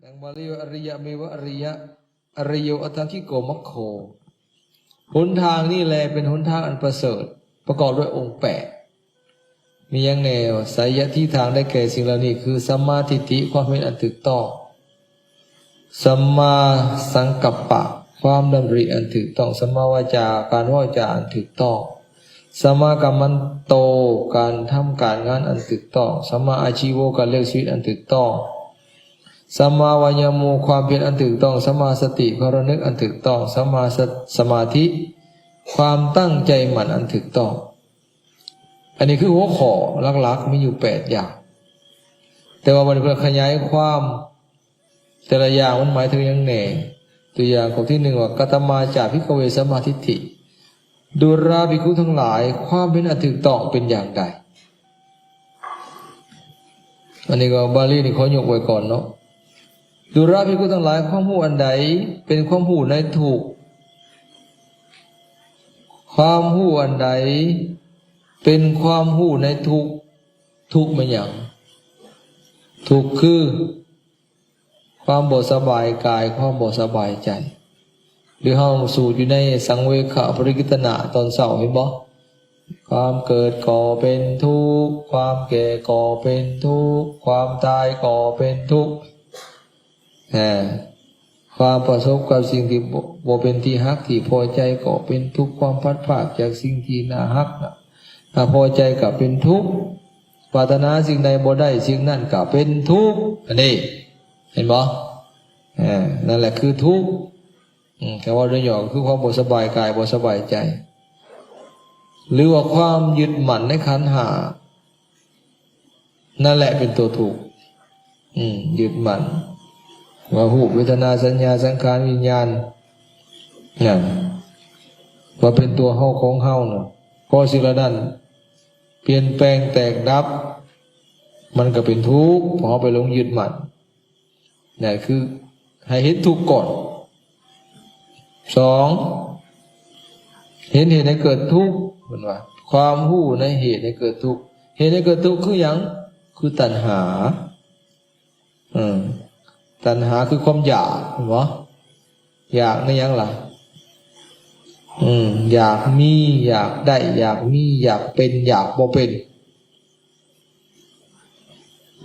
ດັ່ງບາລີວ່າ ອະລິຍະເມວະອະລິຍະ ອະລິໂຍອັດຖັງກິໂກມັກໂຄ ຫົນທາງນີ້ແລເປັນຫົນທາງອັນປະເສີດ ປະກອບດ້ວຍອົງແປດ ມີຫຍັງແດ່? ໄສຍະທິທາງ ໄດ້ແກ່ສິ່ງເຫຼົ່ານີ້ຄື ສຳມາທິດຖິ ຄວາມເຫັນອັນຖືກຕ້ອງ, ສຳມາສັງກັບປະ ຄວາມດຳລິອັນຖືກຕ້ອງ, ສຳມາວາຈາ ການເວົ້າຈາອັນຖືກຕ້ອງ, ສຳມາກັມມັນໂຕ ການທຳການງານອັນຖືກຕ້ອງ, ສຳມາອາຊີໂວ ການລ້ຽງຊີວິດອັນຖືກຕ້ອງ, ສຳມາວາຍາໂມ ຄວາມພຽນອັນຖືກຕ້ອງ, ສຳມາສະຕິ ຄວາມລະນຶກອັນຖືກຕ້ອງ, ສຳມາສະ ສະມາທິ ຄວາມຕັ້ງໃຈໝັ້ນອັນຖືກຕ້ອງ. ອັນນີ້ຄືຫົວຂໍ້ຫຼັກໆ ມີຢູ່ແປດຢ່າງ. ແຕ່ວ່າບັດນີ້ເພິ່ນຂະຫຍາຍຄວາມ ແຕ່ລະຢ່າງມັນໝາຍເຖິງຫຍັງແດ່? ຕົວຢ່າງຂໍ້ທີໜຶ່ງວ່າ ກະຕະມາຈາພິກຂະເວ ສຳມາທິດຖິ ດູລາພິກຂຸທັງຫຼາຍ ຄວາມເຫັນອັນຖືກຕ້ອງເປັນຢ່າງໃດ? ອັນນີ້ກໍບາລີນີ້ຂໍຍົກໄວ້ກ່ອນເນາະ. ດູລາພິກຂຸທັງຫຼາຍ ຄວາມຮູ້ອັນໃດເປັນຄວາມຮູ້ໃນທຸກ? ຄວາມຮູ້ອັນໃດເປັນຄວາມຮູ້ໃນທຸກ? ທຸກແມ່ນຫຍັງ? ທຸກຄື ຄວາມບໍ່ສະບາຍກາຍ ຄວາມບໍ່ສະບາຍໃຈ ຫຼືເຮົາສູດຢູ່ໃນສັງເວຄະປະລິກິດຕະນະຕອນເຊົ້າ ເຫັນບໍ່? ຄວາມເກີດກໍເປັນທຸກ ຄວາມແກ່ກໍເປັນທຸກ ຄວາມຕາຍກໍເປັນທຸກ ອາ ຄວາມປະສົບກັບສິ່ງທີ່ບໍ່ ບໍ່ເປັນທີ່ຮັກທີ່ພໍໃຈກໍເປັນທຸກ ຄວາມພັດພາກຈາກສິ່ງທີ່ໜ້າຮັກ ໜ້າພໍໃຈກໍເປັນທຸກ ປາດຖະໜາສິ່ງໃດບໍ່ໄດ້ ສິ່ງນັ້ນກໍເປັນທຸກ ອັນນີ້ ເຫັນບໍ່? ອາ ນັ້ນແຫຼະຄືທຸກ. ອືມ ຖ້າເວົ້າໂດຍຫຍໍ້ກໍຄືຄວາມບໍ່ສະບາຍກາຍ ບໍ່ສະບາຍໃຈ ຫຼືວ່າຄວາມຍຶດໝັ້ນໃນຂັນຫ້າ ນັ້ນແຫຼະເປັນຕົວທຸກ. ອືມ ຍຶດໝັ້ນວ່າຮູບ ເວທະນາ ສັນຍາ ສັງຂານ ວິນຍານ ນັ້ນ ວ່າເປັນຕົວເຮົາຂອງເຮົານະ ເພາະສິ່ງເຫຼົ່ານັ້ນປ່ຽນແປງແຕກດັບ ມັນກໍເປັນທຸກ ເພາະເຮົາໄປຫຼົງຍຶດໝັ້ນ. ນັ້ນຄືໃຫ້ເຫັນທຸກກ່ອນ. ສອງ ເຫັນເຫດໃຫ້ເກີດທຸກ ເພິ່ນວ່າ ຄວາມຮູ້ໃນເຫດໃຫ້ເກີດທຸກ. ເຫດໃຫ້ເກີດທຸກຄືຫຍັງ? ຄືຕັນຫາ. ເອີ ຕັນຫາຄືຄວາມຢາກ ເຫັນບໍ່? ຢາກໃນຫຍັງລະ? ອືມ ຢາກມີ ຢາກໄດ້ ຢາກມີ ຢາກເປັນ ຢາກບໍ່ເປັນ.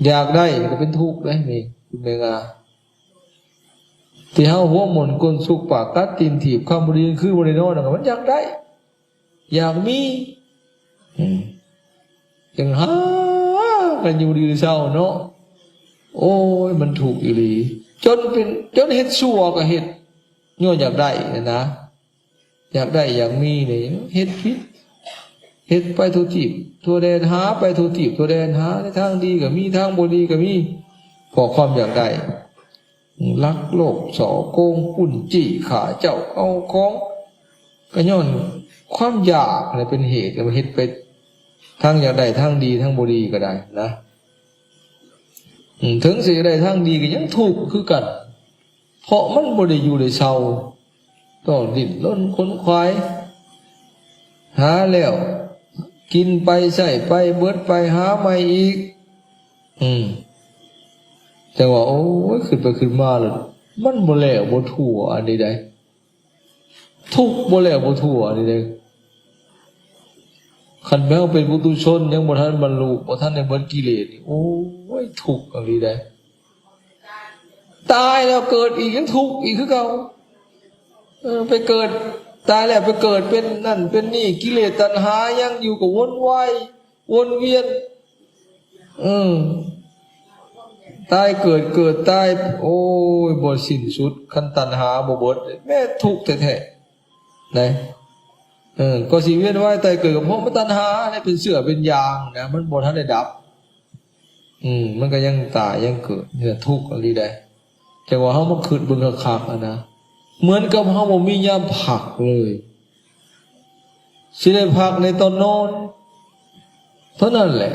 ຢາກໄດ້ກໍເປັນທຸກເດ້ ນີ້ ແມ່ງາ ທີ່ເຮົາຫົວໝົນກົ້ນສຸກ ປາກກັດຕີນຖີບ ຄ່ຳບໍ່ດີຄືບໍ່ໄດ້ນອນ ມັນຢາກໄດ້ ຢາກມີ ອືມ ຈັ່ງຫາກັນຢູ່ດີເຊົາເນາະ. ໂອ້ຍ ມັນທຸກອີ່ຫຼີ ຈົນເປັນ ຈົນເຮັດຊົ່ວກໍເຮັດ ຍ້ອນຢາກໄດ້ຫັ້ນນະ. ຢາກໄດ້ຢາກມີນີ້ເຮັດຜິດ ເຮັດໄປທົ່ວທີບທົ່ວແດນ ຫາໄປທົ່ວທີບທົ່ວແດນ ຫາໃນທາງດີກໍມີ ທາງບໍ່ດີກໍມີ ເພາະຄວາມຢາກໄດ້ ລັກໂລບສໍ້ໂກງປຸ້ນຈີ້ ຂ້າເຈົ້າເອົາຂອງ ກໍຍ້ອນຄວາມຢາກແຫຼະເປັນເຫດ ເຮັດໄປທັງຢາກໄດ້ທັງດີທັງບໍ່ດີກໍໄດ້ນະ. ອືມ ເຖິງຊິໄດ້ທາງດີກໍຍັງທຸກຄືກັນ ເພາະມັນບໍ່ໄດ້ຢູ່ໄດ້ເຊົາ ຕ້ອງດີ້ນລົນຂົນຂວາຍ ຫາແລ້ວກິນໄປ ໃຊ້ໄປ ເບິດໄປ ຫາໃໝ່ອີກ. ອືມ ຈັ່ງວ່າ ໂອ້ຍ ຄິດໄປຄິດມາແລ້ວ ມັນບໍ່ແລ້ວບໍ່ທົ່ວອັນນີ້ໃດ໋. ທຸກບໍ່ແລ້ວບໍ່ທົ່ວນີ້ເດ້. ຄັນແມ່ນເຮົາເປັນປຸຖຸຊົນ ຍັງບໍ່ທັນບັນລຸ ບໍ່ທັນໄດ້ເບິດກິເລດນີ້ ໂອ້ຍ ທຸກອີ່ຫຼີເດ້. ຕາຍແລ້ວເກີດອີກ ຍັງທຸກອີກຄືເກົ່າ. ເອີ ໄປເກີດ ຕາຍແລ້ວໄປເກີດເປັນນັ້ນເປັນນີ້ ກິເລດຕັນຫາຍັງຢູ່ ກໍວົນວາຍ ວົນວຽນ ເອີ ຕາຍເກີດ ເກີດຕາຍ ໂອ້ຍ ບໍ່ສິ້ນສຸດ. ຄັນຕັນຫາບໍ່ເບິດ ແມ່ນທຸກແທ້ໆ ໄດ໋. ເອີ ກໍຊິວຽນວ່າຍຕາຍເກີດ ກໍເພາະມັນຕັນຫານີ້ເປັນເຊື້ອເປັນຢາງນະ ມັນບໍ່ທັນໄດ້ດັບ. ອືມ ມັນກໍຍັງຕາຍຍັງເກີດ ນີ້ແຫຼະທຸກອີ່ຫຼີໃດ໋. ຈັ່ງວ່າເຮົາມາຄິດເບິ່ງຄັກໆ ຫັ້ນນະ ເໝືອນກັບເຮົາບໍ່ມີຍາມພັກເລີຍ. ຊິໄດ້ພັກໃນຕອນນອນເທົ່ານັ້ນແຫຼະ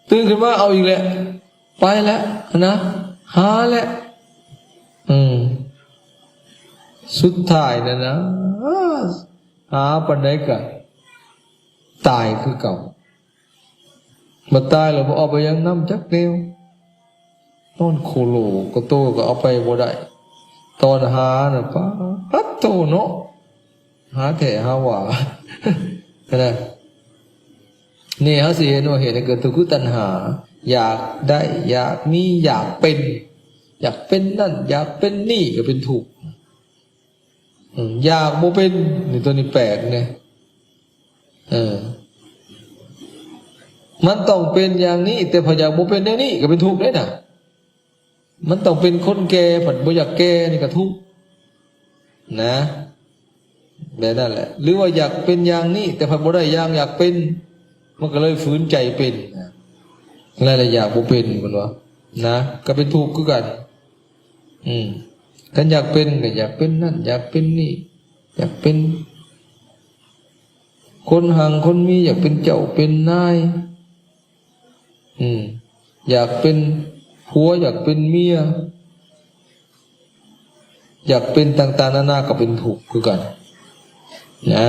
ຕື່ນຂຶ້ນມາເອົາອີກແຫຼະ ໄປແຫຼະຫັ້ນນະ ຫາແຫຼະ. ອືມ ສຸດທ້າຍນັ້ນນະ ຫາປານໃດກໍຕາຍຄືເກົ່າ. ມາຕາຍແລ້ວບໍ່ເອົາໄປຫຍັງນຳຈັກແນວ. ນໂຄໂລໂກໂຕກໍເອົາໄປບໍ່ໄດ້. ຕອນຫານະ ປາດໂທເນາະ ຫາແທ້ຫາວ່າ ນະ. ນີ້ເຮົາຊິເຫັນວ່າເຫດໃຫ້ເກີດທຸກຄືຕັນຫາ ຢາກໄດ້ ຢາກມີ ຢາກເປັນ ຢາກເປັນນັ້ນ ຢາກເປັນນີ້ ກໍເປັນທຸກ. ອືມ ຢາກບໍ່ເປັນ ນີ້ ຕົວນີ້ແປກເດ້. ເອີ ມັນຕ້ອງເປັນຢ່າງນີ້ ແຕ່ພະຢາກບໍ່ເປັນແນວນີ້ ກໍເປັນທຸກເດ້ນະ. ມັນຕ້ອງເປັນຄົນແກ່ ພັດບໍ່ຢາກແກ່ ນີ້ກໍທຸກນະ ແບບນັ້ນແຫຼະ. ຫຼືວ່າຢາກເປັນຢ່າງນີ້ ແຕ່ພັດບໍ່ໄດ້ຢ່າງຢາກເປັນ ມັນກໍເລີຍຝືນໃຈເປັນນະ ແລະ ແລະ ຢາກບໍ່ເປັນ ເພິ່ນວ່ານະ ກໍເປັນທຸກຄືກັນ. ອືມ ຄັນຢາກເປັນກໍຢາກເປັນນັ້ນ ຢາກເປັນນີ້ ຢາກເປັນຄົນຮັ່ງຄົນມີ ຢາກເປັນເຈົ້າເປັນນາຍ ອືມ ຢາກເປັນຜົວ ຢາກເປັນເມຍ ຢາກເປັນຕ່າງໆນານາ ກໍເປັນທຸກຄືກັນນະ.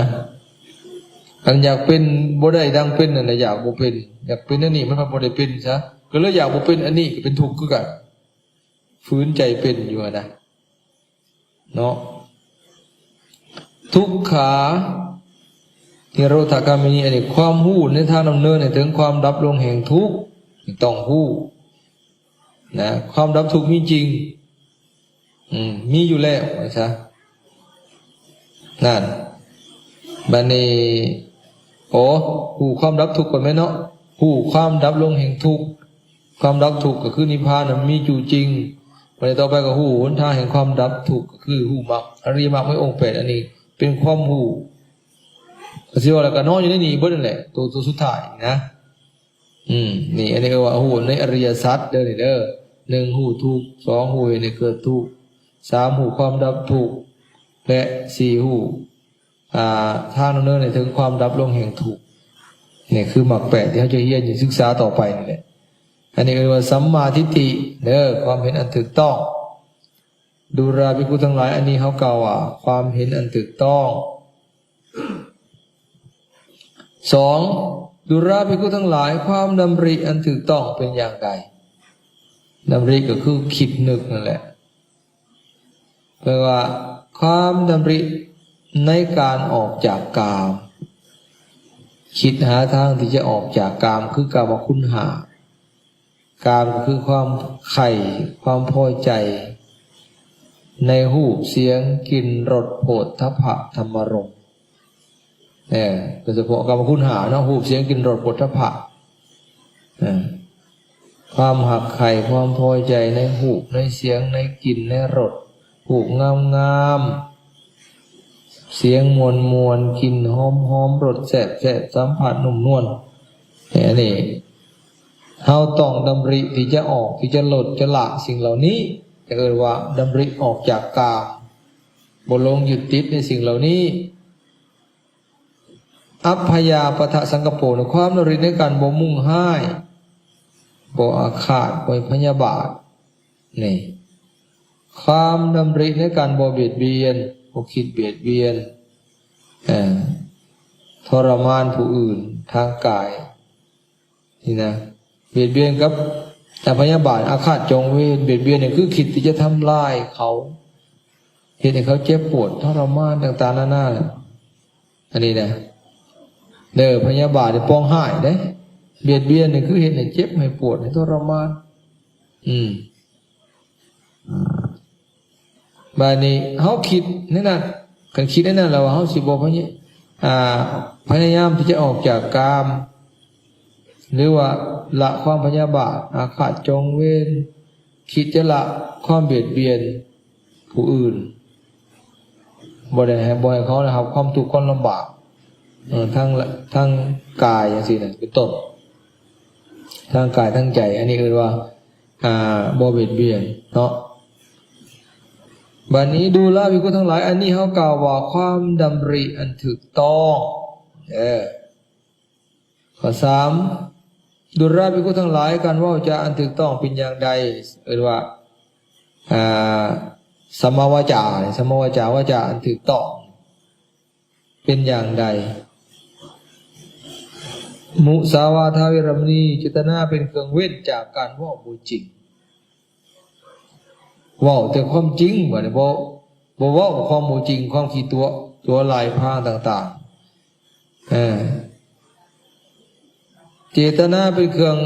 ອັນຢາກເປັນບໍ່ໄດ້ດັ່ງເປັນນັ້ນນະ ຢາກບໍ່ເປັນ ຢາກເປັນອັນນີ້ ມັນພັດບໍ່ໄດ້ເປັນຊະ ກໍເລີຍຢາກບໍ່ເປັນອັນນີ້ ກໍເປັນທຸກຄືກັນ ຝືນໃຈເປັນຢູ່ຫັ້ນນະເນາະ. ທຸກຂານິໂຣທະກາມິນີ ອັນນີ້ຄວາມຮູ້ໃນທາງດຳເນີນໃຫ້ເຖິງຄວາມດັບລົງແຫ່ງທຸກ ຕ້ອງຮູ້ນະ ຄວາມດັບທຸກມີຈິງ ອືມ ມີຢູ່ແລ້ວວ່າຊະ ນັ້ນ. ບາດນີ້ ໂອ້ ຮູ້ຄວາມດັບທຸກກ່ອນແມ່ນເນາະ ຮູ້ຄວາມດັບລົງແຫ່ງທຸກ ຄວາມດັບທຸກກໍຄືນິບພານນະ ມີຢູ່ຈິງ. ບາດນີ້ຕໍ່ໄປກໍຮູ້ຫົນທາງແຫ່ງຄວາມດັບທຸກ ກໍຄືຮູ້ມັກ ອະລິຍະມັກມີອົງແປດ ອັນນີ້ເປັນຄວາມຮູ້ ກໍຊິວ່າແລ້ວກໍນອນຢູ່ໃນນີ້ເບິດນັ້ນແຫຼະ ໂຕ ໂຕສຸດທ້າຍນະ. ອືມ ນີ້ ອັນນີ້ເອີ້ນວ່າຮູ້ໃນອະລິຍະສັດເດີ ນີ້ເດີ ໜຶ່ງ ຮູ້ທຸກ ສອງ ຮູ້ເຫດໃຫ້ເກີດທຸກ ສາມ ຮູ້ຄວາມດັບທຸກ ແລະ ສີ່ ຮູ້ ອ່າ ທາງດຳເນີນໃຫ້ເຖິງຄວາມດັບລົງແຫ່ງທຸກ. ນີ້ຄືມັກແປດທີ່ເຮົາຈະຮຽນຢູ່ ສຶກສາຕໍ່ໄປນີ້ແຫຼະ. ອັນນີ້ເອີ້ນວ່າສຳມາທິດຖິເດີ ຄວາມເຫັນອັນຖືກຕ້ອງ. ດູລາພິກຂຸທັງຫຼາຍ ອັນນີ້ເຮົາກ່າວວ່າຄວາມເຫັນອັນຖືກຕ້ອງ. ສອງ ດູລາພິກຂຸທັງຫຼາຍ ຄວາມດຳລິອັນຖືກຕ້ອງເປັນຢ່າງໃດ? ດຳລິກໍຄືຄິດນຶກນັ້ນແຫຼະ ແປວ່າຄວາມດຳລິໃນການອອກຈາກກາມ ຄິດຫາທາງທີ່ຈະອອກຈາກກາມ ຄືກາມະຄຸນຫ້າ. ກາມກໍຄືຄວາມໃຄ່ ຄວາມພໍໃຈໃນຮູບ ສຽງ ກິ່ນ ລົດ ໂຜດຖະພະ ທຳມາລົມ ເອີ ໂດຍສະເພາະກາມະຄຸນຫ້າເນາະ ຮູບ ສຽງ ກິ່ນ ລົດ ໂຜດຖະພະ ເອີ ຄວາມຮັກໃຄ່ ຄວາມພໍໃຈໃນຮູບ ໃນສຽງ ໃນກິ່ນ ໃນລົດ ຮູບງາມໆ ສຽງມ່ວນໆ ກິ່ນຫອມໆ ລົດແຊບໆ ສຳຜັດນຸ້ມນວນ. ອັນນີ້ເຮົາຕ້ອງດຳລິທີ່ຈະອອກ ທີ່ຈະລົດ ຈະລະສິ່ງເຫຼົ່ານີ້ ຈະເອີ້ນວ່າດຳລິອອກຈາກກາມ ບໍ່ຫຼົງຍຶດຕິດໃນສິ່ງເຫຼົ່ານີ້. ອັບພະຍາປະທະສັງກັບໂປ ຄວາມດຳລິໃນການບໍ່ມຸ່ງຮ້າຍ ບໍ່ອາຄາດ ບໍ່ພະຍາບາດ ນີ້ ຄວາມດຳລິໃນການບໍ່ບຽດບຽນ ບໍ່ຄິດບຽດບຽນ ເອີ ທໍລະມານຜູ້ອື່ນທາງກາຍ ນີ້ນະ ບຽດບຽນກັບ ອະ ພະຍາບາດ ອາຄາດ ຈອງເວນ. ບຽດບຽນນີ້ຄືຄິດທີ່ຈະທຳລາຍເຂົາ ເຮັດໃຫ້ເຂົາເຈັບປວດທໍລະມານຕ່າງໆນານາ. ອັນນີ້ນະ ເດີ ພະຍາບາດນີ້ປອງຮ້າຍເດ້ ບຽດບຽນນີ້ຄືເຮັດໃຫ້ເຈັບ ໃຫ້ປວດ ໃຫ້ທໍລະມານ. ອືມ ບາດນີ້ເຮົາຄິດໃນນັ້ນ ຄັນຄິດໃນນັ້ນແລ້ວວ່າເຮົາຊິບໍ່ພະຍາ ອ່າ ພະຍາຍາມທີ່ຈະອອກຈາກກາມ ຫຼືວ່າລະຄວາມພະຍາບາດ ອາຄາດ ຈອງເວນ ຄິດຈະລະຄວາມບຽດບຽນຜູ້ອື່ນ ບໍ່ໄດ້ໃຫ້ ບໍ່ໃຫ້ເຂົາໄດ້ຮັບຄວາມທຸກຄວາມລຳບາກ ເອີ ທັງ ທັງກາຍຈັ່ງຊີ້ນະ ເປັນຕົ້ນ ທັງກາຍທັງໃຈ ອັນນີ້ເອີ້ນວ່າ ອ່າ ບໍ່ບຽດບຽນເນາະ. ບາດນີ້ ດູລາພິກຂຸທັງຫຼາຍ ອັນນີ້ເຮົາກ່າວວ່າຄວາມດຳລິອັນຖືກຕ້ອງ ເອີ ຂໍ້ສາມ ດູລາພິກຂຸທັງຫຼາຍ ການເວົ້າຈາອັນຖືກຕ້ອງເປັນຢ່າງໃດ? ເອີ້ນວ່າ ອ່າ ສຳມາວາຈາ ສຳມາວາຈາ ວາຈາອັນຖືກຕ້ອງ ເປັນຢ່າງໃດ? ມຸສາວາທາ ເວລະມະນີ ເຈດຕະນາເປັນເຄື່ອງເວັ້ນຈາກການເວົ້າບໍ່ຈິງ. ເວົ້າແຕ່ຄວາມຈິງ ບັດນີ້ບໍ່ ບໍ່ເວົ້າຄວາມບໍ່ຈິງ ຄວາມຂີ້ຕົວະ ຕົວະລາຍພາງຕ່າງໆ. ເອີ ເຈຕນາເປັນເຄື່ອງ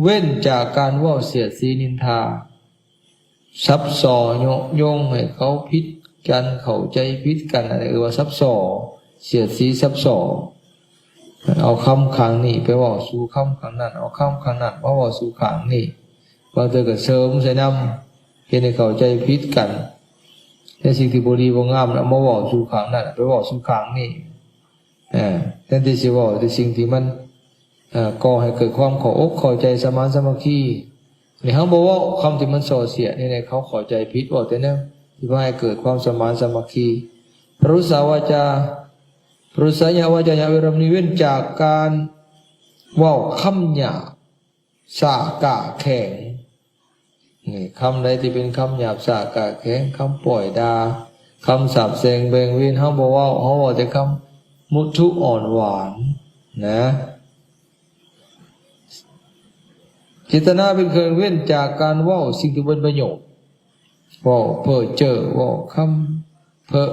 ເວັ້ນຈາກການເວົ້າສຽດສີນິນທາ ສັບສໍ້ຍຸຍົງໃຫ້ເຂົາຜິດກັນ ເຂົ້າໃຈຜິດກັນ ອັນນີ້ເອີ້ນວ່າສັບສໍ້ ສຽດສີສັບສໍ້ ເອົາຄຳຂ້າງນີ້ໄປເວົ້າສູ່ຄຳຂ້າງນັ້ນ ເອົາຄຳຂ້າງນັ້ນມາເວົ້າສູ່ຂ້າງນີ້ ບາງເທື່ອກໍເສີມໃສ່ນຳ ເຮັດໃຫ້ເຂົ້າໃຈຜິດກັນ ໃນສິ່ງທີ່ບໍ່ດີບໍ່ງາມ ເອົາມາເວົ້າສູ່ຂ້າງນັ້ນ ໄປເວົ້າສູ່ຂ້າງນີ້. ເອີ ແທນທີ່ຊິເວົ້າແຕ່ສິ່ງທີ່ມັນ ເອີ ກໍ່ໃຫ້ເກີດຄວາມເຂົ້າອົກເຂົ້າໃຈ ສະໝານສາມັກຄີ ນີ້ເຮົາບໍ່ເວົ້າຄຳທີ່ມັນສໍ້ສຽດ ນີ້ໃຫ້ເຂົາເຂົ້າໃຈຜິດ ເວົ້າແຕ່ແນວທີ່ວ່າໃຫ້ເກີດຄວາມສະໝານສາມັກຄີ. ພະລຸສາວາຈາ ພະລຸສາຍະວາຈາຍະເວລານີ້ ເວັ້ນຈາກການເວົ້າຄຳຫຍາບ ຊ້າກ້າແຂງ ນີ້ ຄຳໃດທີ່ເປັນຄຳຫຍາບຊ້າກ້າແຂງ ຄຳປ້ອຍດ່າ ຄຳສາບແຊ່ງແບ່ງເວນ ເຮົາບໍ່ເວົ້າ ເຮົາເວົ້າແຕ່ຄຳມຸທຸອ່ອນຫວານນະ. ເຈດຕະນາເປັນເຄື່ອງເວັ້ນຈາກການເວົ້າສິ່ງທີ່ບໍ່ເປັນປະໂຫຍດ ເວົ້າເພ້ອເຈີ້ ເວົ້າຄຳເພີ້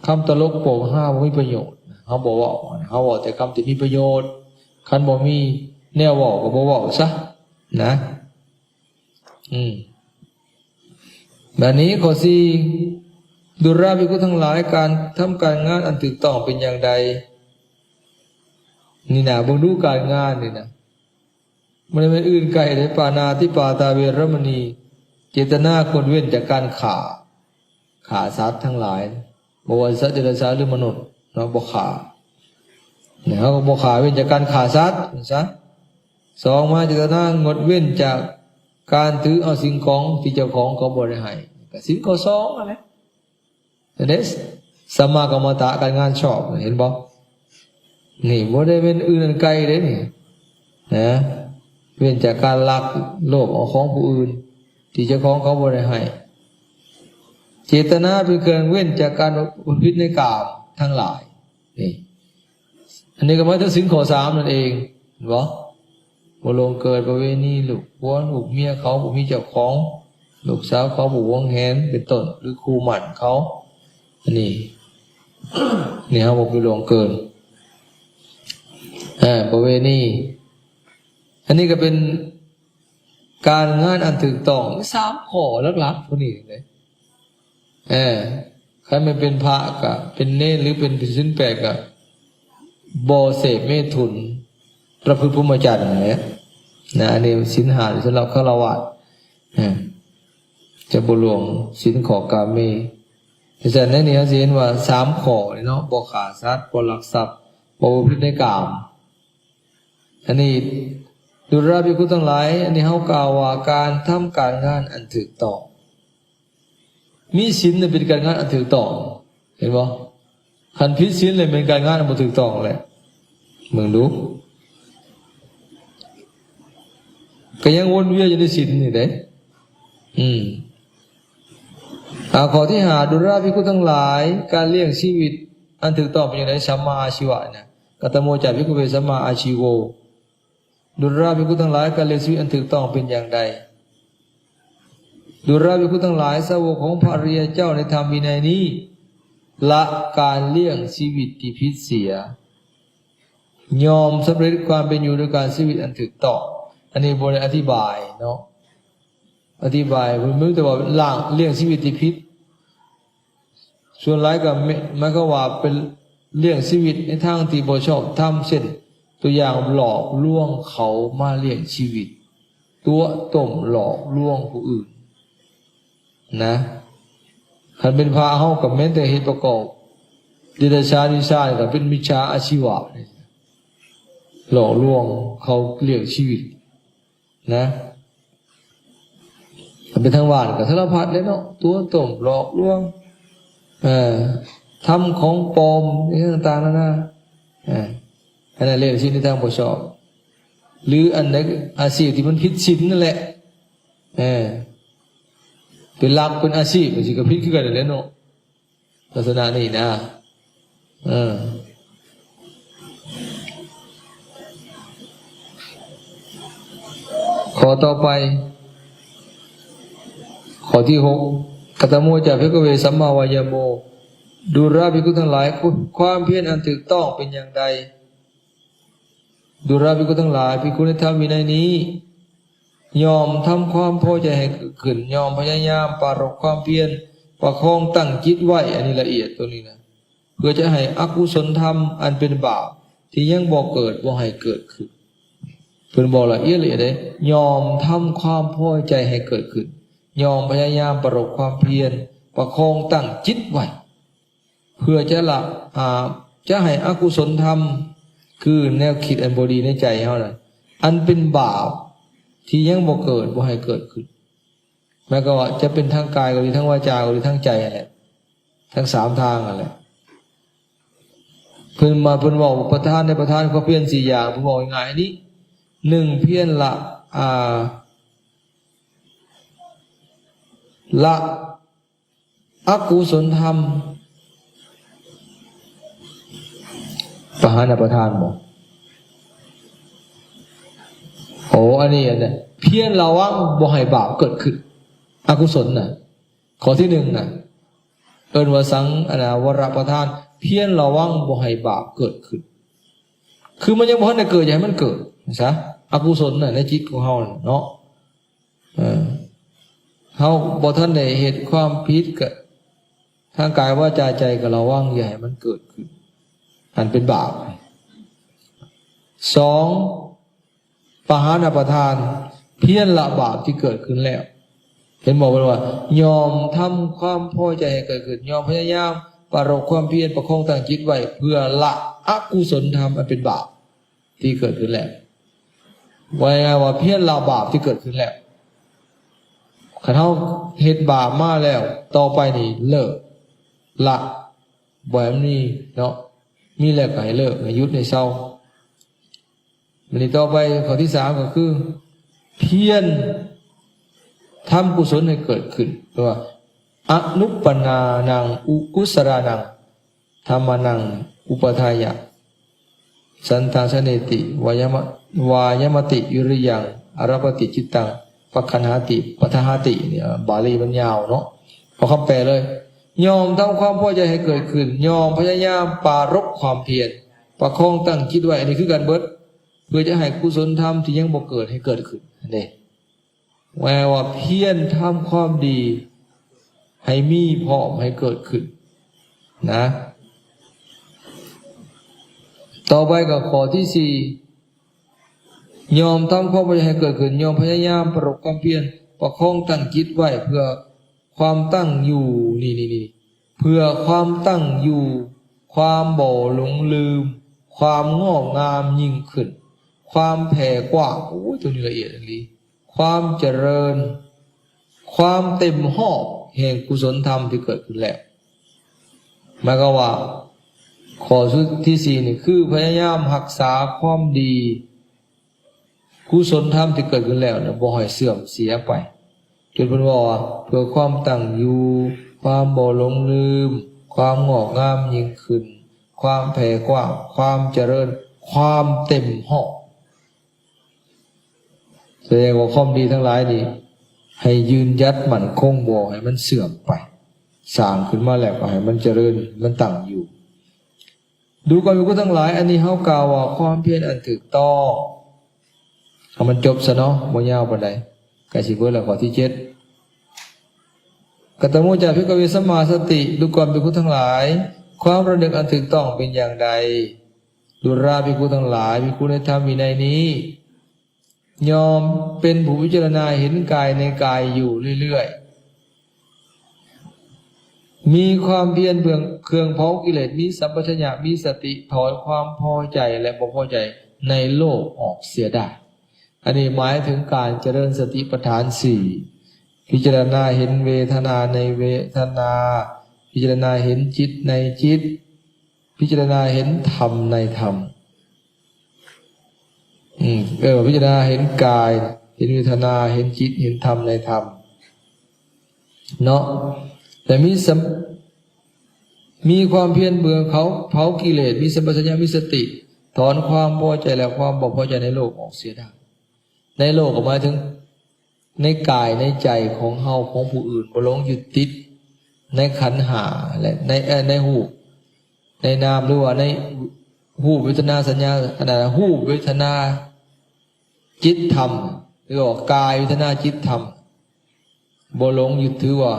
ຄຳຕະຫຼົກໂປກຮາບໍ່ມີປະໂຫຍດ ເຮົາບໍ່ເວົ້າ ເຮົາເວົ້າແຕ່ຄຳທີ່ມີປະໂຫຍດ ຄັນບໍ່ມີແນວເວົ້າກໍບໍ່ເວົ້າຊະນະ. ອືມ ບາດນີ້ຂໍ້ສີ່ ດູລາພິກຂຸທັງຫຼາຍ ການທຳການງານອັນຖືກຕ້ອງເປັນຢ່າງໃດ? ນີ້ນະ ເບິ່ງດູການງານນີ້ນະ ບໍ່ໄດ້ແມ່ນອື່ນໄກເດ້ ປານາຕິປາຕາເວລະມະນີ ເຈດຕະນາງົດເວັ້ນຈາກການຂ້າ ຂ້າສັດທັງຫຼາຍ ບໍ່ວ່າສັດເດຍລະສານ ຫຼື ມະນຸດເນາະ ບໍ່ຂ້າ ເຮົາກໍບໍ່ຂ້າ ເວັ້ນຈາກການຂ້າສັດ ສອງມາ ເຈດຕະນາງົດເວັ້ນຈາກການຖືເອົາສິ່ງຂອງທີ່ເຈົ້າຂອງເຂົາບໍ່ໄດ້ໃຫ້ ກໍສິນຂໍ້ສອງນັ້ນແຫຼະ. ເຫັນເດ້ ສຳມາກັມມັນຕະ ການງານຊອບ ເຫັນບໍ່? ນີ້ບໍ່ໄດ້ເປັນອື່ນອັນໄກເດ້ນີ້ນະ ເວັ້ນຈາກການລັກໂລບເອົາຂອງຜູ້ອື່ນ ທີ່ເຈົ້າຂອງເຂົາບໍ່ໄດ້ໃຫ້. ເຈດຕະນາເປັນເຄື່ອງເວັ້ນຈາກການປະພຶດໃນກາມທັງຫຼາຍ ນີ້ ອັນນີ້ກໍໝາຍເຖິງສິນຂໍ້ສາມນັ້ນເອງ ເຫັນບໍ່? ບໍ່ລ່ວງເກີນປະເວນີ ລູກຜົວລູກເມຍເຂົາ ຜູ້ມີເຈົ້າຂອງ ລູກສາວເຂົາ ຜູ້ຫວງແຫນເປັນຕົ້ນ ຫຼື ຄູ່ໝັ້ນເຂົາ ອັນນີ້ ນີ້ເຮົາບໍ່ໄປລ່ວງເກີນ ເອີ ປະເວນີ ອັນນີ້ກໍເປັນການງານອັນຖືກຕ້ອງ ສາມຂໍ້ຫຼັກໆພວກນີ້ເດ້. ເອີ ຄັນແມ່ນເປັນພະກະເປັນເນນ ຫຼື ເປັນ ເປັນສິນແປດກະບໍ່ເສບເມຖຸນ ປະພຶດພົມມະຈັນຫັ້ນແຫຼະນະ. ອັນນີ້ສິນຫ້າສຳລັບຄາລະວາດ ເອີ ຈະບໍ່ລ່ວງສິນຂໍ້ກາເມ. ສະນັ້ນໃນນີ້ເຮົາຊິເຫັນວ່າສາມຂໍ້ນີ້ເນາະ ບໍ່ຂ້າສັດ ບໍ່ລັກຊັບ ບໍ່ປະພຶດໃນກາມ. ອັນນີ້ ດູລາພິກຂຸທັງຫຼາຍ ອັນນີ້ເຮົາກ່າວວ່າການທຳການງານອັນຖືກຕ້ອງ ມີສິນເປັນການງານອັນຖືກຕ້ອງ ເຫັນບໍ່? ຄັນຜິດສິນແລ້ວແມ່ນການງານບໍ່ຖືກຕ້ອງແຫຼະ ເບິ່ງດູ ກໍຍັງວົນວຽນຢູ່ໃນສິນນີ້ເດ້. ອືມ ອ່າ ຂໍ້ທີຫ້າ ດູລາພິກຂຸທັງຫຼາຍ ການລ້ຽງຊີວິດອັນຖືກຕ້ອງເປັນຈັ່ງໃດ? ສຳມາອາຊີວະນະ ກະຕະໂມຈາພິກຂະເວ ສຳມາອາຊີໂວ. ດູລາພິກຂຸທັງຫຼາຍ ການລ້ຽງຊີວິດອັນຖືກຕ້ອງເປັນຢ່າງໃດ? ດູລາພິກຂຸທັງຫຼາຍ ສາວົກຂອງພະອະລິຍະເຈົ້າໃນທຳວິໄນນີ້ ລະການລ້ຽງຊີວິດທີ່ຜິດເສຍ ຍ່ອມສຳເລັດຄວາມເປັນຢູ່ໂດຍການຊີວິດອັນຖືກຕ້ອງ. ອັນນີ້ບໍ່ໄດ້ອະທິບາຍເນາະ ອະທິບາຍເພິ່ນມີແຕ່ວ່າລ້າງ ລ້ຽງຊີວິດທີ່ຜິດ ສ່ວນຫຼາຍກໍແມ່ນ ໝາຍຄວາມວ່າເປັນລ້ຽງຊີວິດໃນທາງທີ່ບໍ່ຊອບທຳ ເຊັ່ນ ຕົວຢ່າງ ຫຼອກລວງເຂົາມາລ້ຽງຊີວິດ ຕົວະຕົ້ມຫຼອກລວງຜູ້ອື່ນນະ. ຄັນເປັນພະເຮົາກໍແມ່ນແຕ່ເຮັດປະກອບເດຍລະສານວິຊາ ກໍເປັນມິດສາອາຊີວະ ຫຼອກລວງເຂົາລ້ຽງຊີວິດ ນະ. ເປັນທາງບ້ານກໍສາລະພັດແຫຼະເນາະ ຕົວະຕົ້ມ ຫຼອກລວງ ເອີ ທຳຂອງປອມ ອີ່ຫຍັງຕ່າງໆນານາ ເອີ ອັນນັ້ນເລີຍ ສິ່ງທີ່ທາງບໍ່ຊອບ ຫຼື ອັນໃດ ອາຊີບທີ່ມັນຜິດສິນນັ້ນແຫຼະ ເອີ ເປັນຫຼັກ ເປັນອາຊີບ ມັນຊິກໍຜິດຄືກັນນັ້ນແຫຼະເນາະ. ລັກສະນະນີ້ນະ ເອີ ຂໍ້ຕໍ່ໄປ ຂໍ້ ຂໍ້ທີຫົກ ກະຕະໂມຈາ ພິກຂະເວ ສຳມາວາຍາໂມ ດູລະ ພິກຂຸທັງຫຼາຍ ຄ- ຄວາມພຽນອັນຖືກຕ້ອງເປັນຢ່າງໃດ? ດູລະ ພິກຂຸທັງຫຼາຍ ພິກຂຸໃນທຳວິໄນນີ້ ຍ່ອມທຳຄວາມພໍໃຈໃຫ້ເກີດຂຶ້ນ, ຍ່ອມພະຍາຍາມປາລົບຄວາມພຽນ, ປະຄອງຕັ້ງຈິດໄວ້, ອັນນີ້ລະອຽດຕົວນີ້ນະ, ເພື່ອຈະໃຫ້ອະກຸສົນທຳອັນເປັນບາບທີ່ຍັງບໍ່ເກີດ ບໍ່ໃຫ້ເກີດຂຶ້ນ. ເພິ່ນບອກລະອຽດລະອຽດເດ້, ຍ່ອມທຳຄວາມພໍໃຈໃຫ້ເກີດຂຶ້ນ, ຍ່ອມພະຍາຍາມປາລົບຄວາມພຽນ, ປະຄອງຕັ້ງຈິດໄວ້ ເພື່ອຈະລະ ອາ ຈະໃຫ້ອະກຸສົນທຳ ຄືແນວຄິດອັນບໍ່ດີໃນໃຈເຮົານະ ອັນເປັນບາບທີ່ຍັງບໍ່ເກີດ ບໍ່ໃຫ້ເກີດຂຶ້ນ. ໝາຍຄວາມວ່າຈະເປັນທາງກາຍກໍດີ, ທາງວາຈາກໍດີ, ທາງໃຈຫັ້ນແຫຼະ, ທັງສາມທາງຫັ້ນແຫຼະ. ເພິ່ນມາ ເພິ່ນເວົ້າປະທານ ໃນປະທານຄວາມພຽນສີ່ຢ່າງ ເພິ່ນເວົ້າງ່າຍໆນີ້ ໜຶ່ງ ພຽນລະ ອາ ລະ ອະກຸສົນທຳ ປະຫານປະທານບໍ? ໂອ ອັນນີ້ ອັນນັ້ນ ພຽນລະວັງບໍ່ໃຫ້ບາບເກີດຂຶ້ນ ອະກຸສົນນະ. ຂໍ້ທີໜຶ່ງນະ ເອີ້ນວ່າສັງ ອັນນະ ວະລະປະທານ ພຽນລະວັງບໍ່ໃຫ້ບາບເກີດຂຶ້ນ. ຄືມັນຍັງບໍ່ທັນໄດ້ເກີດ ຢ່າໃຫ້ມັນເກີດຊະ ອະກຸສົນນະ ໃນຈິດຂອງເຮົານະເນາະ. ເອີ ເຮົາບໍ່ທັນໄດ້ເຮັດຄວາມຜິດ ກະທາງກາຍ ວາຈາ ໃຈ ກະລະວັງຢ່າໃຫ້ມັນເກີດຂຶ້ນ ອັນເປັນບາບ. ສອງ ປະຫານປະທານ ພຽນລະບາບທີ່ເກີດຂຶ້ນແລ້ວ. ເຫັນບໍ່? ເພິ່ນວ່າ ຍ່ອມທຳຄວາມພໍໃຈໃຫ້ເກີດຂຶ້ນ, ຍ່ອມພະຍາຍາມປາລົບຄວາມພຽນ, ປະຄອງຕັ້ງຈິດໄວ້ ເພື່ອລະອະກຸສົນທຳອັນເປັນບາບ ທີ່ເກີດຂຶ້ນແລ້ວ. ວ່າງ່າຍໆວ່າພຽນລະບາບທີ່ເກີດຂຶ້ນແລ້ວ. ຄັນເຮົາເຮັດບາບມາແລ້ວ ຕໍ່ໄປນີ້ເລີກ ລະ ບໍ່ໃຫ້ມັນມີເນາະ, ມີແລ້ວກໍໃຫ້ເລີກ ໃຫ້ຢຸດ ໃຫ້ເຊົາ. ບັດນີ້ຕໍ່ໄປຂໍ້ທີສາມກໍຄື ພຽນທຳກຸສົນໃຫ້ເກີດຂຶ້ນ ຫຼືວ່າ ອະນຸປະນານັງ ອະກຸສະລານັງ ທຳມານັງ ອຸປະທາຍະ ສັນທັງ ສະເນຕິ ວາຍາມະ ວາຍາມະຕິ ວິລິຍັງ ອາລະປະຕິ ຈິດຕັງ ປະຄັນຫາຕິ ປະທະຫາຕິ ນີ້ບາລີມັນຍາວເນາະ. ເອົາຄຳແປເລີຍ ຍ່ອມທຳຄວາມພໍໃຈໃຫ້ເກີດຂຶ້ນ, ຍ່ອມພະຍາຍາມປາລົບຄວາມພຽນ, ປະຄອງຕັ້ງຈິດໄວ້, ອັນນີ້ຄືກັນເບິດ, ເພື່ອຈະໃຫ້ກຸສົນທຳທີ່ຍັງບໍ່ເກີດໃຫ້ເກີດຂຶ້ນ ຫັ້ນເດ້. ແປວ່າພຽນທຳຄວາມດີໃຫ້ມີພ້ອມໃຫ້ເກີດຂຶ້ນນະ. ຕໍ່ໄປກໍຂໍ້ທີສີ່ ຍ່ອມທຳຄວາມພະຍາຍາມໃຫ້ເກີດຂຶ້ນ, ຍ່ອມພະຍາຍາມປາລົບຄວາມພຽນ, ປະຄອງຕັ້ງຈິດໄວ້ເພື່ອຄວາມຕັ້ງຢູ່ ນີ້ໆໆ ເພື່ອຄວາມຕັ້ງຢູ່, ຄວາມບໍ່ຫຼົງລືມ, ຄວາມງອກງາມຍິ່ງຂຶ້ນ, ຄວາມແຜ່ກວ້າງ, ໂອ້ຍ ຕົວນີ້ລະອຽດອີ່ຫຼີ, ຄວາມຈະເລີນ, ຄວາມເຕັມຮອບແຫ່ງກຸສົນທຳທີ່ເກີດຂຶ້ນແລ້ວ. ໝາຍຄວາມວ່າ ຂໍ້ສຸດທີສີ່ນີ້ຄືພະຍາຍາມຮັກສາຄວາມດີ ກຸສົນທຳທີ່ເກີດຂຶ້ນແລ້ວນະ ບໍ່ໃຫ້ເສື່ອມເສຍໄປ, ຈົນເພິ່ນເວົ້າວ່າ ເພື່ອຄວາມຕັ້ງຢູ່, ຄວາມບໍ່ຫຼົງລືມ, ຄວາມງອກງາມຍິ່ງຂຶ້ນ, ຄວາມແຜ່ກວ້າງ, ຄວາມຈະເລີນ, ຄວາມເຕັມຮອບ. ສະແດງວ່າຄວາມດີທັງຫຼາຍນີ້ ໃຫ້ຢືນຢັດໝັ້ນຄົງ, ບໍ່ໃຫ້ມັນເສື່ອມໄປ. ສ້າງຂຶ້ນມາແລ້ວກໍໃຫ້ມັນຈະເລີນ, ມັນຕັ້ງຢູ່. ດູກ່ອນພິກຂຸທັງຫຼາຍ, ອັນນີ້ເຮົາກ່າວວ່າຄວາມພຽນອັນຖືກຕ້ອງ. ເອົາມັນຈົບຊະເນາະ, ບໍ່ຍາວປານໃດ, ໃກ້ຊິເບິດແລ້ວ. ຂໍ້ທີເຈັດ ກະຕະໂມຈາ ພິກຂະເວ ສຳມາສະຕິ. ດູກ່ອນພິກຂຸທັງຫຼາຍ, ຄວາມລະນຶກອັນຖືກຕ້ອງເປັນຢ່າງໃດ? ດູລະ ພິກຂຸທັງຫຼາຍ, ພິກຂຸໃນທຳວິໄນນີ້ ຍ່ອມເປັນຜູ້ພິຈາລະນາເຫັນກາຍໃນກາຍຢູ່ເລື້ອຍໆ, ມີຄວາມພຽນເພື່ອເຄື່ອງເຜົາກິເລດ, ມີສຳປະຊັນຍະ, ມີສະຕິ, ຖອນຄວາມພໍໃຈ ແລະ ບໍ່ພໍໃຈໃນໂລກອອກເສຍໄດ້. ອັນນີ້ໝາຍເຖິງການຈະເລີນສະຕິປັດຖານສີ່, ພິຈາລະນາເຫັນເວທະນາໃນເວທະນາ, ພິຈາລະນາເຫັນຈິດໃນຈິດ, ພິຈາລະນາເຫັນທຳໃນທຳ. ອືມ ເອີ ພິຈາລະນາເຫັນກາຍ, ເຫັນເວທະນາ, ເຫັນຈິດ, ເຫັນທຳໃນທຳເນາະ. ແລະ ມີສຳ ມີຄວາມພຽນເບືອງເຂົາ ເຜົາກິເລດ, ມີສຳປະຊັນຍະ, ມີສະຕິ, ຖອນຄວາມພໍໃຈ ແລະ ຄວາມບໍ່ພໍໃຈໃນໂລກອອກເສຍໄດ້. ໃນໂລກກໍໝາຍເຖິງ ໃນກາຍໃນໃຈຂອງເຮົາ ຂອງຜູ້ອື່ນ ບໍ່ຫຼົງຍຶດຕິດໃນຂັນຫ້າ ແລະ ໃນ ເອີ ໃນຮູບ ໃນນາມ ຫຼືວ່າໃນຮູບ ເວທະນາ ສັນຍາ ອັນນັ້ນ ຮູບ ເວທະນາ ຈິດ ທຳ ຫຼືວ່າກາຍ ເວທະນາ ຈິດ ທຳ ບໍ່ຫຼົງຍຶດຖືວ່າ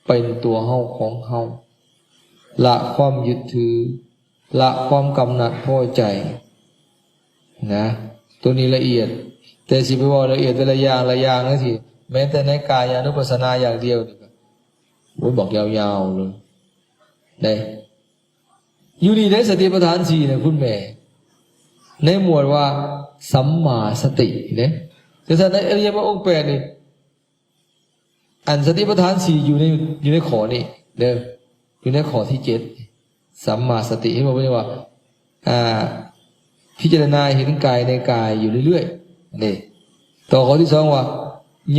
ເປັນຕົວເຮົາ ຂອງເຮົາ ລະຄວາມຍຶດຖື ລະຄວາມກຳໜັດພໍໃຈນະ. ໂຕນີ້ລະອຽດ ແຕ່ຊິໄປເວົ້າລະອຽດແຕ່ລະຢ່າງລະຢ່າງຈັ່ງຊີ້ ແມ້ແຕ່ໃນກາຍານຸປັດສະນາຢ່າງດຽວນີ້ກໍ ໂອ້ຍ ບັກຍາວໆເລີຍເດ້. ຢູ່ນີ້ເດ້ ສະຕິປະທານສີ່ນະ ຄຸນແມ່ ໃນໝວດວ່າສຳມາສະຕິເດ້. ຈັ່ງຊັ້ນໃນອະລິຍະມັກອົງແປດນີ້ ອັນສະຕິປະທານສີ່ຢູ່ໃນ ຢູ່ໃນຂໍ້ນີ້ເດີ ຢູ່ໃນຂໍ້ທີເຈັດ ສຳມາສະຕິ. ເຫັນບໍ່? ເພິ່ນວ່າ ອ່າ ພິຈາລະນາເຫັນກາຍໃນກາຍຢູ່ເລື້ອຍໆເດ້. ຕໍ່ຂໍ້ທີສອງວ່າ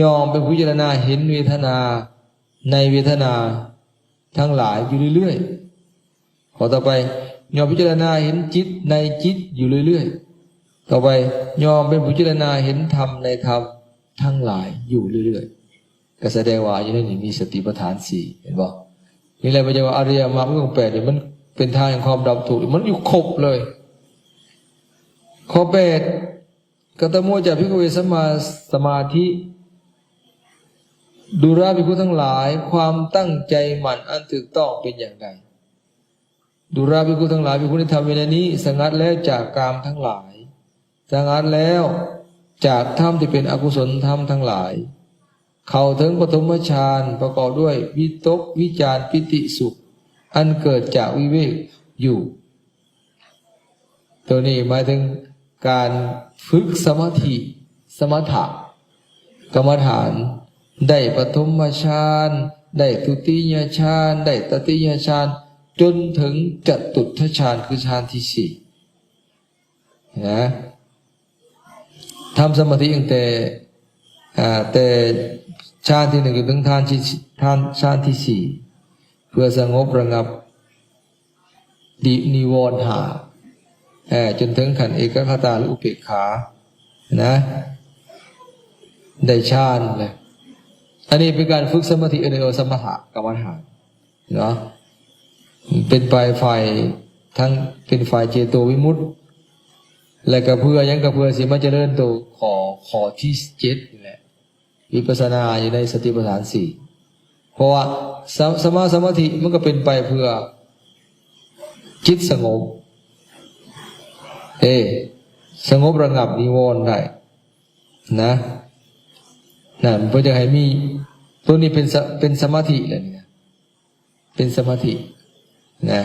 ຍ່ອມໄປພິຈາລະນາເຫັນເວທະນາໃນເວທະນາທັງຫຼາຍຢູ່ເລື້ອຍໆ. ຂໍ້ຕໍ່ໄປ ຍ່ອມພິຈາລະນາເຫັນຈິດໃນຈິດຢູ່ເລື້ອຍໆ. ຕໍ່ໄປ ຍ່ອມເປັນຜູ້ພິຈາລະນາເຫັນທຳໃນທຳທັງຫຼາຍຢູ່ເລື້ອຍໆ. ກໍສະແດງວ່າຢູ່ໃນນີ້ມີສະຕິປະທານສີ່ ເຫັນບໍ່? ນີ້ແຫຼະ ເພິ່ນຈະວ່າອະລິຍະມັກອົງແປດນີ້ ມັນເປັນທາງແຫ່ງຄວາມດັບທຸກ ມັນຢູ່ຄົບເລີຍ. ຂໍ້ແປດ ກະຕະໂມຈະ ພິກຂະເວ ສຳມາສະມາທິ ດູລະ ພິກຂຸທັງຫຼາຍ ຄວາມຕັ້ງໃຈໝັ້ນອັນຖືກຕ້ອງເປັນຢ່າງໃດ? ດູລະ ພິກຂຸທັງຫຼາຍ ພິກຂຸໃນທຳວິໄນນີ້ ສະຫງັດແລ້ວຈາກກາມທັງຫຼາຍ ສະຫງັດແລ້ວຈາກທຳທີ່ເປັນອະກຸສົນທຳທັງຫຼາຍ ເຂົ້າເຖິງປະຖົມມະຊານ ປະກອບດ້ວຍວິຕົກ ວິຈານ ປີຕິ ສຸກ ອັນເກີດຈາກວິເວກຢູ່. ໂຕນີ້ໝາຍເຖິງການຝຶກສະມາທິ ສະມະຖະກຳມະຖານ ໄດ້ປະຖົມມະຊານ ໄດ້ທຸຕິຍະຊານ ໄດ້ຕະຕິຍະຊານ ຈົນເຖິງຈະຕຸດທະຊານ ຄືຊານທີສີ່ນະ. ທຳສະມາທິຕັ້ງແຕ່ ອ່າ ແຕ່ຊານທີໜຶ່ງຈົນເຖິງທານທີ່ ທານ ຊານທີສີ່ ເພື່ອສະຫງົບລະງັບ ນິ ນິວອນຫ້າ ເອີ ຈົນເຖິງຂັ້ນເອກະຄະຕາ ຫຼື ອຸເປກຂານະ ໄດ້ຊານແຫຼະ. ອັນນີ້ເປັນການຝຶກສະມາທິ ເອີ້ນວ່າສະມະຖະກຳມະຖານເນາະ ເປັນໄປຝ່າຍ ທັງເປັນຝ່າຍເຈໂຕວິມຸດ ແລະ ກໍເພື່ອຫຍັງ? ກໍເພື່ອຊິມາຈະເລີນໂຕ ຂໍ້ ຂໍ້ທີເຈັດນີ້ແຫຼະ ວິປັດສະນາຢູ່ໃນສະຕິປະທານສີ່ ເພາະວ່າສະ ສະມາສະມາທິມັນກໍເປັນໄປເພື່ອຈິດສະຫງົບ ເອີ ສະຫງົບລະງັບນິວອນໄດ້ນະ ນັ້ນເພິ່ນຈະໃຫ້ມີ ໂຕນີ້ເປັນສະ ເປັນສະມາທິແຫຼະນີ້ນະ ເປັນສະມາທິນະ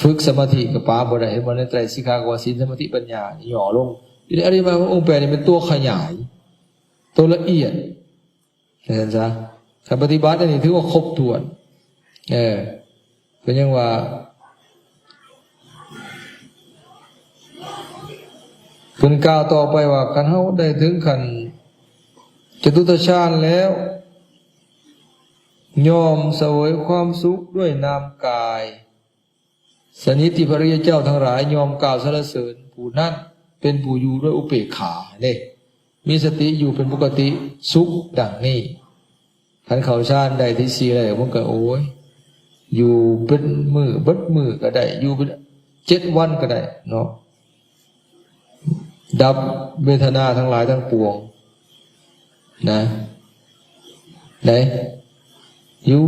ຝຶກສະມາທິກໍປາບໍ່ໄດ້ ເຫັນບໍ່? ໃນໄຕຣສິກຂາກໍວ່າ ສິນ ສະມາທິ ປັນຍາ ຫຍໍ້ລົງ. ຢູ່ໃນອະລິຍະມັກອົງແປດນີ້ເປັນຕົວຂະຫຍາຍ ຕົວລະອຽດ ວ່າຊັ້ນຊະ. ຄັນປະຕິບັດອັນນີ້ຖືວ່າຄົບຖ້ວນ ເອີ ເພິ່ນຍັງວ່າ ເພິ່ນກ່າວຕໍ່ໄປວ່າ ຄັນເຮົາໄດ້ເຖິງຂັ້ນຈະຕຸດຕະຊານແລ້ວ ຍ່ອມສະເຫວີຍຄວາມສຸກດ້ວຍນາມກາຍ ຊະນິດທີ່ພະອະລິຍະເຈົ້າທັງຫຼາຍຍ່ອມກ່າວສັນລະເສີນຜູ້ນັ້ນ ເປັນຜູ້ຢູ່ດ້ວຍອຸເປກຂາເດ້ ມີສະຕິຢູ່ເປັນປົກກະຕິສຸກດັ່ງນີ້. ຄັນເຂົ້າຊານໄດ້ທີສີ່ແລ້ວ ມັນກໍ ໂອ້ຍ ຢູ່ເປັນມື້ ເບິດມື້ກໍໄດ້ ຢູ່ເປັນເຈັດວັນກໍໄດ້ເນາະ ດັບເວທະນາທັງຫຼາຍທັງປວງນະ ໄດ້ ຢູ່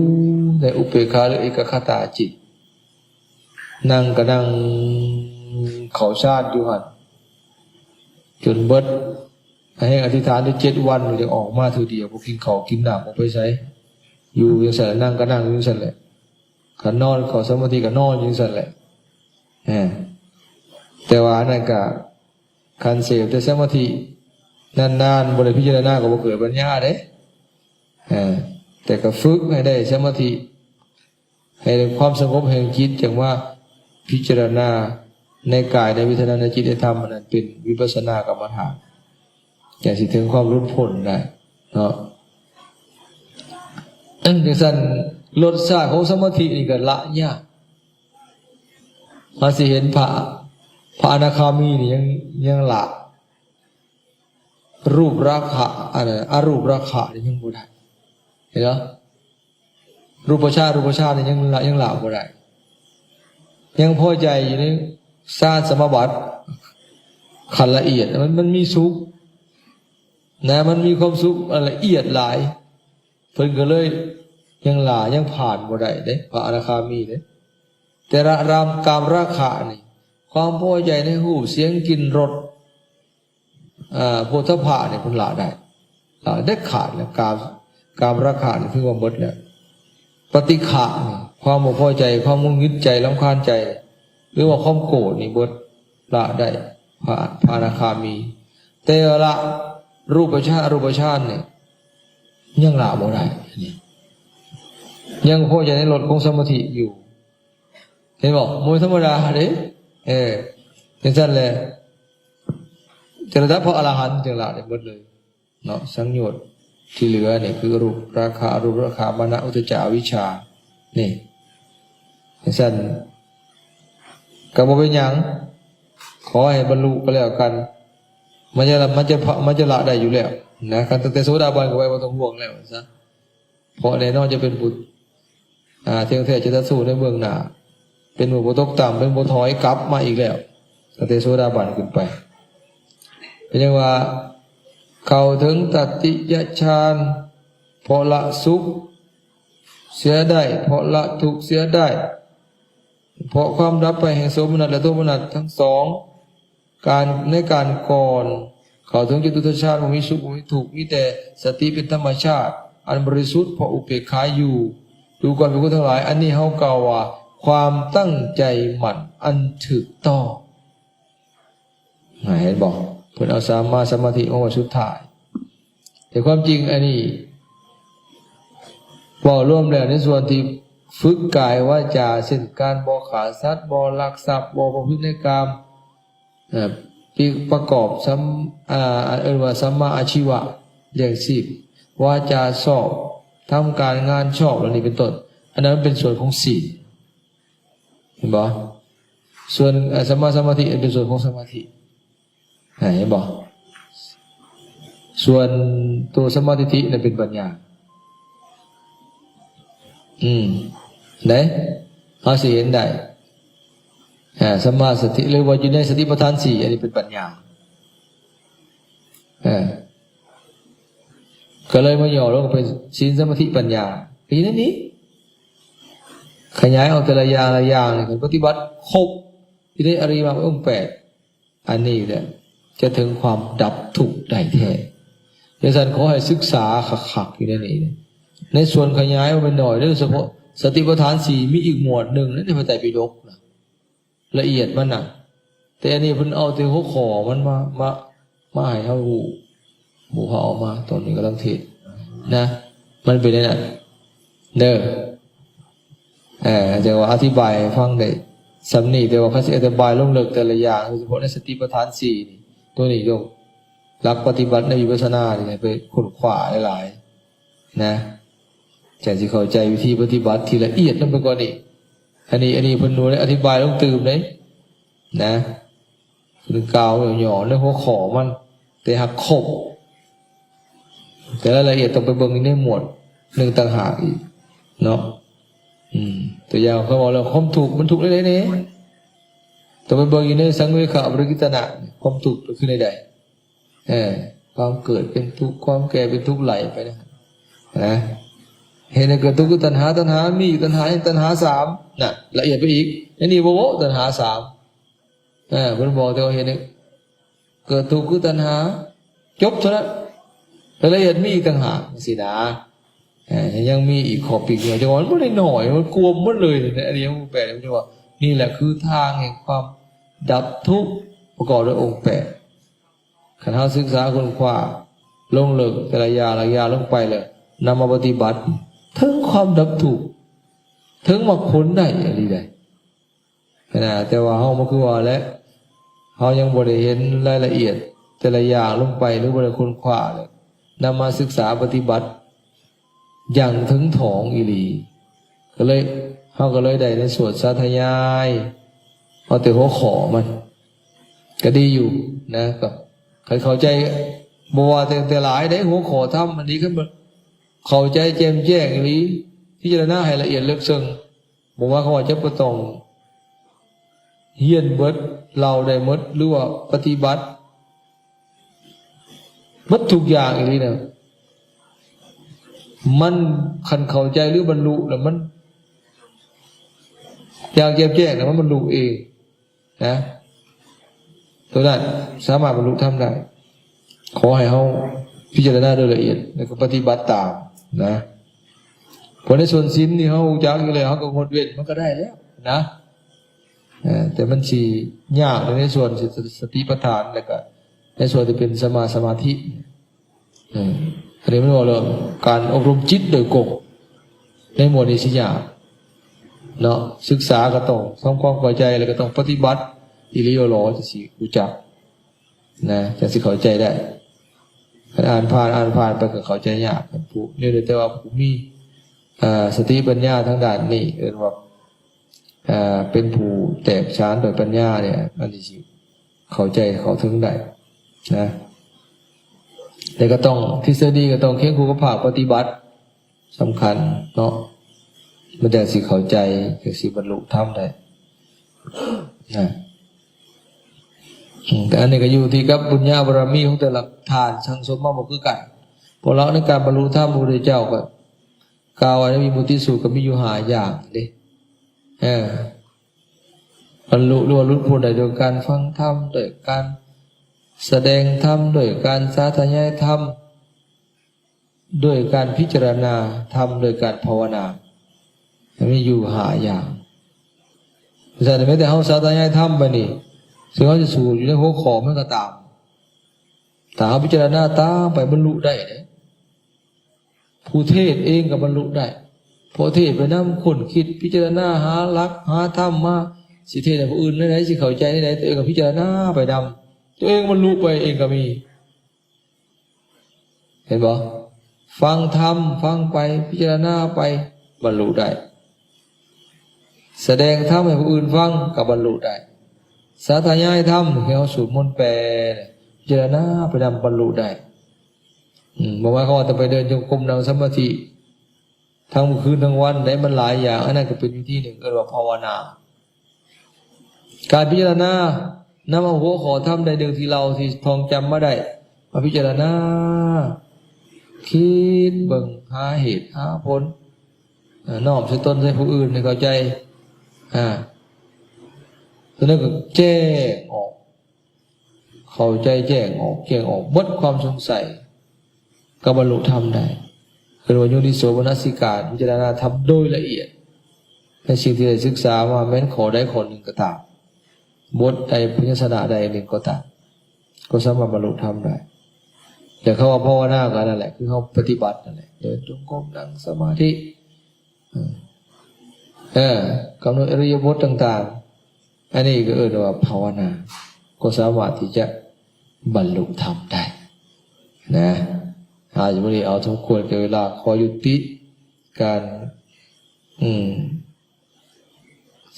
ໃນອຸເປກຂາ ຫຼື ເອກະຄະຕາຈິດ ນັ່ງກໍນັ່ງເຂົ້າຊານຢູ່ຫັ້ນຈົນເບິດ ແຮງອະທິຖານຢູ່ເຈັດວັນ ຈັ່ງອອກມາເທື່ອດຽວ ບໍ່ກິນເຂົ້າກິນນ້ຳ ບໍ່ໄປໃສ ຢູ່ຈັ່ງຊັ້ນແຫຼະ ນັ່ງກໍນັ່ງຢູ່ຈັ່ງຊັ້ນແຫຼະ ຄັນນອນເຂົ້າສະມາທິກໍນອນຢູ່ຈັ່ງຊັ້ນແຫຼະ. ເອີ ແຕ່ວ່າອັນນັ້ນກໍ ຄັນເສບແຕ່ສະມາທິນານໆ ບໍ່ໄດ້ພິຈາລະນາກໍບໍ່ເກີດປັນຍາເດ້. ເອີ ແຕ່ກໍຝຶກໃຫ້ໄດ້ສະມາທິ ໃຫ້ໄດ້ຄວາມສະຫງົບແຫ່ງຈິດ ຈັ່ງວ່າພິຈາລະນາໃນກາຍ ໃນເວທະນາ ໃນຈິດ ໃນທຳ ອັນນັ້ນເປັນວິປັດສະນາກຳມະຖານ ຈັ່ງຊິເຖິງຄວາມຫຼຸດພົ້ນໄດ້ເນາະ. ເອີ ຈັ່ງຊັ້ນ ລົດຊາດຂອງສະມາທິນີ້ກໍລະຍາກ. ເຮົາຊິເຫັນພະ ພະອະນາຄາມີນີ້ຍັງ ຍັງລະ ຮູບຣາຄະ ອັນນັ້ນ ອະຮູບຣາຄະນີ້ຍັງບໍ່ໄດ້ ເຫັນບໍ່? ຮູບປະຊານ ອະຮູບປະຊານນີ້ຍັງລະ ຍັງລະບໍ່ໄດ້ ຍັງພໍໃຈຢູ່ໃນຊານສະມາບັດຂັ້ນລະອຽດ ມັນ ມັນມີສຸກນະ ມັນມີຄວາມສຸກອັນລະອຽດຫຼາຍ ເພິ່ນກໍເລີຍຍັງລະ ຍັງຜ່ານບໍ່ໄດ້ເດ້ ພະອະນາຄາມີເດ້. ແຕ່ລະກາມ ກາມລາຄະນີ້ ຄວາມພໍໃຈໃນຮູບ ສຽງ ກິ່ນ ລົດ ອາ ໂຜດຖະພະນີ້ເພິ່ນລະໄດ້ ລະເດັດຂາດແລ້ວ ກາມ ກາມລາຄະນີ້ຖືວ່າໝົດແລ້ວ. ປະຕິຄະນີ້ ຄວາມບໍ່ພໍໃຈ ຄວາມຫງຸດຫງິດໃຈ ລຳຄານໃຈ ຫຼືວ່າຄວາມໂກດນີ້ເບິດ ລະໄດ້ ພະ ພະອະນາຄາມີ. ແຕ່ວ່າລະຮູບປະຊານ ອະຮູບປະຊານນີ້ ຍັງລະບໍ່ໄດ້ ອັນນີ້ ຍັງພໍໃຈໃນລົດຂອງສະມາທິຢູ່ ເຫັນບໍ່? ບໍ່ທຳມະດາເດ້ ເອີ ຈັ່ງຊັ້ນແຫຼະ ແຕ່ລະດັບພະອະລະຫັນຈຶ່ງລະໄດ້ໝົດເລີຍເນາະ ສັງໂຍດທີ່ເຫຼືອນີ້ຄືອະຮູບຣາຄະ ອະຮູບຣາຄະ ມານະ ອຸດທະຈະ ອະວິຊຊາ ນີ້ ຈັ່ງຊັ້ນກໍບໍ່ເປັນຫຍັງ ຂໍໃຫ້ບັນລຸກໍແລ້ວກັນ ມັນຈະລະ ມັນຈະ ມັນຈະລະໄດ້ຢູ່ແລ້ວນະ ຄັນຕັ້ງແຕ່ໂສດາບັນຂຶ້ນໄປບໍ່ຕ້ອງຫ່ວງແລ້ວຊະ ເພາະແນ່ນອນຈະເປັນຜູ້ ອາ ທ່ຽງແທ້ຈະຕັດສູ້ໃນເບື້ອງໜ້າ ເປັນຜູ້ບໍ່ຕົກຕ່ຳ ເປັນບໍ່ຖອຍກັບມາອີກແລ້ວ ຕັ້ງແຕ່ໂສດາບັນຂຶ້ນໄປ ເປັນຫຍັງວ່າເຂົ້າເຖິງຕະຕິຍະຊານ ເພາະລະສຸກເສຍໄດ້ ເພາະລະທຸກເສຍໄດ້ ເພາະຄວາມດັບໄປແຫ່ງໂສມະນັດ ແລະ ໂທມະນັດທັງສອງ ການ ໃນການກ່ອນເຂົ້າເຖິງຈະຕຸດຖະຊານ ບໍ່ມີສຸກ ບໍ່ມີທຸກ ມີແຕ່ສະຕິເປັນທຳມະຊາດອັນບໍລິສຸດ ເພາະອຸເປກຂາຢູ່ ດູກ່ອນ ພິກຂຸທັງຫຼາຍ ອັນນີ້ເຮົາກ່າວວ່າຄວາມຕັ້ງໃຈໝັ້ນອັນຖືກຕ້ອງ. ເຫັນບໍ່? ເພິ່ນເອົາສຳມາສະມາທິມາໄວ້ສຸດທ້າຍ. ແຕ່ຄວາມຈິງອັນນີ້ ເວົ້າລວມແລ້ວໃນສ່ວນທີ່ຝຶກກາຍວາຈາ ເຊັ່ນ ການບໍ່ຂ້າສັດ ບໍ່ລັກຊັບ ບໍ່ປະພຶດໃນກາມ ເອີ ປະກອບສຳ ອາ ເອີ້ນວ່າສຳມາອາຊີວະ ລ້ຽງຊີບ ວາຈາຊອບ ທຳການງານຊອບ ເຫຼົ່ານີ້ເປັນຕົ້ນ ອັນນັ້ນມັນເປັນສ່ວນຂອງສີນ ເຫັນບໍ່? ສ່ວນ ອາ ສຳມາສະມາທິ ເປັນສ່ວນຂອງສະມາທິ ເຫັນບໍ່? ສ່ວນໂຕສຳມາທິດຖິນັ້ນເປັນປັນຍາ ອືມ ໄດ້ ເຮົາຊິເຫັນໄດ້ ອາ ສຳມາສະຕິ ຫຼືວ່າຢູ່ໃນສະຕິປະທານສີ່ ອັນນີ້ເປັນປັນຍາ ເອີ ກໍເລີຍມາຫຍໍ້ລົງເປັນສີນ ສະມາທິ ປັນຍາ ຢູ່ໃນນີ້ ຂະຫຍາຍອອກແຕ່ລະຢ່າງລະຢ່າງ ຄັນປະຕິບັດຄົບຢູ່ໃນອະລິຍະມັກອົງແປດ ອັນນີ້ແຫຼະຈະເຖິງຄວາມດັບທຸກໄດ້ແທ້. ຈັ່ງຊັ້ນ ຂໍໃຫ້ສຶກສາຄັກໆ ຢູ່ໃນນີ້ ໃນສ່ວນຂະຫຍາຍບໍ່ແມ່ນໜ້ອຍເດີ້ ສະເພາະສະຕິປະທານສີ່ ມີອີກໝວດໜຶ່ງໃນພະໄຕປິດົກນະ ລະອຽດມັນນະ ແຕ່ອັນນີ້ເພິ່ນເອົາແຕ່ຫົວຂໍ້ມັນມາ ມາ ມາໃຫ້ເຮົາຮູ້ ຜູ້ເຮົາເອົາມາຕອນນີ້ກຳລັງເທດນະ ມັນເປັນແນວນັ້ນເດີ ເອີ ແຕ່ວ່າອະທິບາຍໃຫ້ຟັງໄດ້ສ່ຳນີ້ ແຕ່ວ່າຄັນຊິອະທິບາຍລົງເລິກແຕ່ລະຢ່າງ ໂດຍສະເພາະໃນສະຕິປະທານສີ່ນີ້ ໂຕນີ້ໂຍມ ຫຼັກປະຕິບັດໃນວິປັດສະນານີ້ ໃຫ້ໄປຄົ້ນຄວ້າຫຼາຍໆ ນະ ຈັ່ງຊິເຂົ້າໃຈວິທີປະຕິບັດທີ່ລະອຽດນຳໄປກວ່ານີ້ ອັນນີ້ ອັນນີ້ເພິ່ນບໍ່ໄດ້ອະທິບາຍລົງຕື່ມເດ້ນະ ເພິ່ນກ່າວຫຍໍ້ໆໃນຫົວຂໍ້ມັນ ແຕ່ຫາກຄົບ ແຕ່ລາຍລະອຽດຕ້ອງໄປເບິ່ງຢູ່ໃນໝວດໜຶ່ງຕ່າງຫາກອີກເນາະ ອືມ ຕົວຢ່າງເຂົາເວົ້າແລ້ວ ຄວາມທຸກມັນທຸກແນວໃດແດ່ ຕ້ອງໄປເບິ່ງຢູ່ໃນສັງເວຄະປະກິດຕະນະ ຄວາມທຸກເປັນຄືແນວໃດ ເອີ ຄວາມເກີດເປັນທຸກ ຄວາມແກ່ເປັນທຸກ ໄລ່ໄປນະ ນະ ເຮັດໃຫ້ເກີດທຸກຄືຕັນຫາ ຕັນຫາມີຢູ່ ຕັນຫາຫຍັງ ຕັນຫາສາມ ນະ ລະອຽດໄປອີກ ໃນນີ້ບໍ່ເວົ້າຕັນຫາສາມ ເອີ ເພິ່ນບອກແຕ່ວ່າເຮັດໃຫ້ເກີດທຸກຄືຕັນຫາ ຈົບເທົ່ານັ້ນ ລາຍລະອຽດມີອີກຕ່າງຫາກ ຈັ່ງຊີ້ນະ ເອີ ຍັງມີອີກຂໍ້ປີກຍ່ອຍ ຈັ່ງວ່າມັນບໍ່ໄດ້ໜ້ອຍ ມັນກວມໝົດເລີຍໃນອະລິຍະວົງແປດ ເພິ່ນວ່າ ນີ້ແຫຼະຄືທາງແຫ່ງຄວາມດັບທຸກ ປະກອບດ້ວຍອົງແປດ. ຄັນເຮົາສຶກສາຄົ້ນຄວ້າລົງເລິກແຕ່ລະຢ່າງລະຢ່າງລົງໄປແລ້ວ ນຳມາປະຕິບັດ ເຖິງຄວາມດັບທຸກ ເຖິງມັກຜົນໄດ້ອີ່ຫຼີໃດ໋ ນະ ແຕ່ວ່າເຮົາ ມັນຄືວ່າແຫຼະ ເຮົາຍັງບໍ່ໄດ້ເຫັນລາຍລະອຽດແຕ່ລະຢ່າງລົງໄປ ຫຼື ບໍ່ໄດ້ຄົ້ນຄວ້າເລີຍ ນຳມາສຶກສາປະຕິບັດ ຢ່າງເຖິງຖອງອີ່ຫຼີ ກໍເລີຍ ເຮົາກໍເລີຍໄດ້ໃນສວດສາທະຍາຍ ເອົາແຕ່ຫົວຂໍ້ມັນ ກໍດີຢູ່ນະ ກໍໃຫ້ເຂົ້າໃຈ ບໍ່ວ່າແຕ່ ແຕ່ຫຼາຍເດ້ ຫົວຂໍ້ທຳອັນນີ້ ຄັນເຂົ້າໃຈແຈ່ມແຈ້ງອີ່ຫຼີ ພິຈາລະນາໃຫ້ລະອຽດເລິກເຊິ່ງ ບໍ່ວ່າເຂົາວ່າຈະບໍ່ຕ້ອງຮຽນເບິດ ເລົ່າໄດ້ໝົດ ຫຼືວ່າປະຕິບັດໝົດທຸກຢ່າງອີ່ຫຼີນະ ມັນ ຄັນເຂົ້າໃຈ ຫຼື ບັນລຸແລ້ວ ມັນຢ່າງແຈ່ມແຈ້ງນະ ມັນບັນລຸເອງ ນະ ໂຕນັ້ນສາມາດບັນລຸທຳໄດ້. ຂໍໃຫ້ເຮົາພິຈາລະນາໂດຍລະອຽດ ແລ້ວກໍປະຕິບັດຕາມນະ. ເພາະໃນສ່ວນສິນນີ້ເຮົາຮູ້ຈັກຢູ່ແລ້ວ ເຮົາກໍງົດເວັ້ນມັນກໍໄດ້ແລ້ວນະ. ເອີ ແຕ່ມັນຊິຍາກໃນສ່ວນສະ ສະຕິປະທານ ແລ້ວກໍໃນສ່ວນທີ່ເປັນສຳມາສະມາທິ. ເອີ ອັນນີ້ມັນເວົ້າເລື່ອງການອົບຮົມຈິດໂດຍກົງໃນໝວດນີ້ຊິຍາກເນາະ. ສຶກສາກໍຕ້ອງທຳຄວາມເຂົ້າໃຈ ແລ້ວກໍຕ້ອງປະຕິບັດອີ່ຫຼີອີ່ຫຼໍ ຈັ່ງຊິຮູ້ຈັກນະ ຈັ່ງຊິເຂົ້າໃຈໄດ້. ຄັນອ່ານຜ່ານ ອ່ານຜ່ານໄປກໍເຂົ້າໃຈຍາກ. ຜູ້ນີ້ ແຕ່ວ່າຜູ້ມີ ເອີ ສະຕິປັນຍາທາງດ້ານນີ້ ເອີ້ນວ່າ ເປັນຜູ້ແຕກສານໂດຍປັນຍານີ້ ມັນຊິເຂົ້າໃຈເຂົ້າເຖິງໄດ້ນະ. ແຕ່ກໍຕ້ອງ ທິດສະດີກໍຕ້ອງຄຽງຄູ່ກັບພາກປະຕິບັດ ສຳຄັນເນາະ ມັນຈັ່ງຊິເຂົ້າໃຈ ຈັ່ງຊິບັນລຸທຳໄດ້ນະ. ອືມ ແຕ່ອັນນີ້ກໍຢູ່ທີ່ກັບບຸນຍາບາລະມີຂອງແຕ່ລະທ່ານ ສັ່ງສົມມາບໍ່ຄືກັນ. ເພາະເຮົາໃນການບັນລຸທຳ ພະພຸດທະເຈົ້າກໍ ກ່າວໄວ້ໃນວິມຸດຕິສູດກໍມີຢູ່ຫ້າຢ່າງເດ້. ເອີ ບັນລຸ ຫຼືວ່າຫຼຸດພົ້ນໄດ້ໂດຍການຟັງທຳ, ໂດຍການສະແດງທຳ, ໂດຍການສາທະຍາຍທຳ, ໂດຍການພິຈາລະນາທຳ, ໂດຍການພາວະນາ. ມີຢູ່ຫ້າຢ່າງ. ສະນັ້ນ ແມ້ແຕ່ເຮົາສາທະຍາຍທຳໄປນີ້ ເຊິ່ງເຮົາຈະສູ້ຢູ່ໃນຫົວຂໍ້ມັນກໍຕາມ, ຖ້າເຮົາພິຈາລະນາຕາມໄປ ບັນລຸໄດ້ເດ້. ຜູ້ເທດເອງກໍບັນລຸໄດ້ ເພາະເທດໄປນຳ, ຄົ້ນຄິດ, ພິຈາລະນາ, ຫາຫຼັກ, ຫາທຳມາ, ຊິເທດໃຫ້ຜູ້ອື່ນແນວໃດ, ຊິເຂົ້າໃຈແນວໃດ, ຕົວເອງກໍພິຈາລະນາໄປນຳ, ຕົວເອງບັນລຸໄປເອງກໍມີ. ເຫັນບໍ່? ຟັງທຳ, ຟັງໄປ, ພິຈາລະນາໄປ, ບັນລຸໄດ້. ສະແດງທຳໃຫ້ຜູ້ອື່ນຟັງ ກໍບັນລຸໄດ້. ສາທະຍາຍທຳ ໃຫ້ເຮົາສວດມົນແປ, ພິຈາລະນາໄປນຳ ບັນລຸໄດ້. ອືມ ບໍ່ໝາຍຄວາມວ່າຕ້ອງໄປເດີນຈົງກົມ ນັ່ງສະມາທິທັງມື້ຄືນທັງວັນໃດ, ມັນຫຼາຍຢ່າງ. ອັນນັ້ນກໍເປັນວິທີໜຶ່ງ ເອີ້ນວ່າພາວະນາ. ການພິຈາລະນາ ນຳເອົາຫົວຂໍ້ທຳໃດໜຶ່ງທີ່ເລົ່າ ທີ່ທ່ອງຈຳມາໄດ້ ມາພິຈາລະນາ, ຄິດເບິ່ງ ຫາເຫດຫາຜົນ, ເອີ ນ້ອມໃສ່ຕົນໃສ່ຜູ້ອື່ນໃຫ້ເຂົ້າໃຈ, ອາ ຕົວນັ້ນກໍແຈ້ງອອກ, ເຂົ້າໃຈແຈ້ງອອກ, ແຈ້ງອອກໝົດຄວາມສົງໄສ, ກໍບັນລຸທຳໄດ້. ເອີ້ນວ່າໂຍນິໂສມະນະສິການ, ພິຈາລະນາທຳໂດຍລະອຽດ ໃນສິ່ງທີ່ໄດ້ສຶກສາມາ ແມ່ນຂໍ້ໃດຂໍ້ໜຶ່ງກໍຕາມ, ບົດໃດ ພະຍັນຊະນະໃດໜຶ່ງກໍຕາມ, ກໍສາມາດບັນລຸທຳໄດ້. ແລະ ຄຳວ່າພາວະນາກໍອັນນັ້ນແຫຼະ, ຄືເຮົາປະຕິບັດນັ້ນແຫຼະ, ເດີນຈົງກົມ, ນັ່ງສະມາທິ, ເອີ ກຳນົດອິລິຍາບົດຕ່າງໆ, ອັນນີ້ກໍເອີ້ນວ່າພາວະນາ, ກໍສາມາດທີ່ຈະບັນລຸທຳໄດ້ນະ. ອາ ມື້ນີ້ເອົາສົມຄວນແກ່ເວລາ, ຂໍຍຸຕິການ ອືມ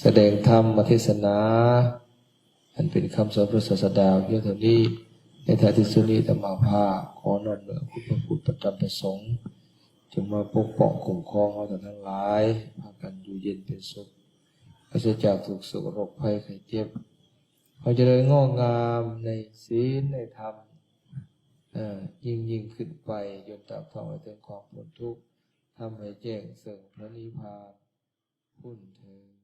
ສະແດງທຳມະເທດສະໜາ ອັນເປັນຄຳສອນພະສາສະດາພຽງເທົ່ານີ້. ໃນທ້າຍທີ່ສຸດນີ້ ອາດຕະມາພາບຂໍນ້ອມເອົາຄຸນພະພຸດ ພະທຳ ພະສົງ ຈົ່ງມາປົກປ້ອງຄຸ້ມຄອງເຮົາທັງຫຼາຍ, ພາກັນຢູ່ເຢັນເປັນສຸກ, ປາສະຈາກທຸກໂສກໂລກໄພໄຂ້ເຈັບ, ເຮົາຈະໄດ້ງອກງາມໃນສິນໃນທຳ, ເອີ ຍິ່ງໆຂຶ້ນໄປ, ຈົນຕາບເທົ່າໃຫ້ເຖິງຄວາມພົ້ນທຸກ, ທຳໃຫ້ແຈ້ງເຊິ່ງພະນິບພານພຸ້ນເທີ້ນ.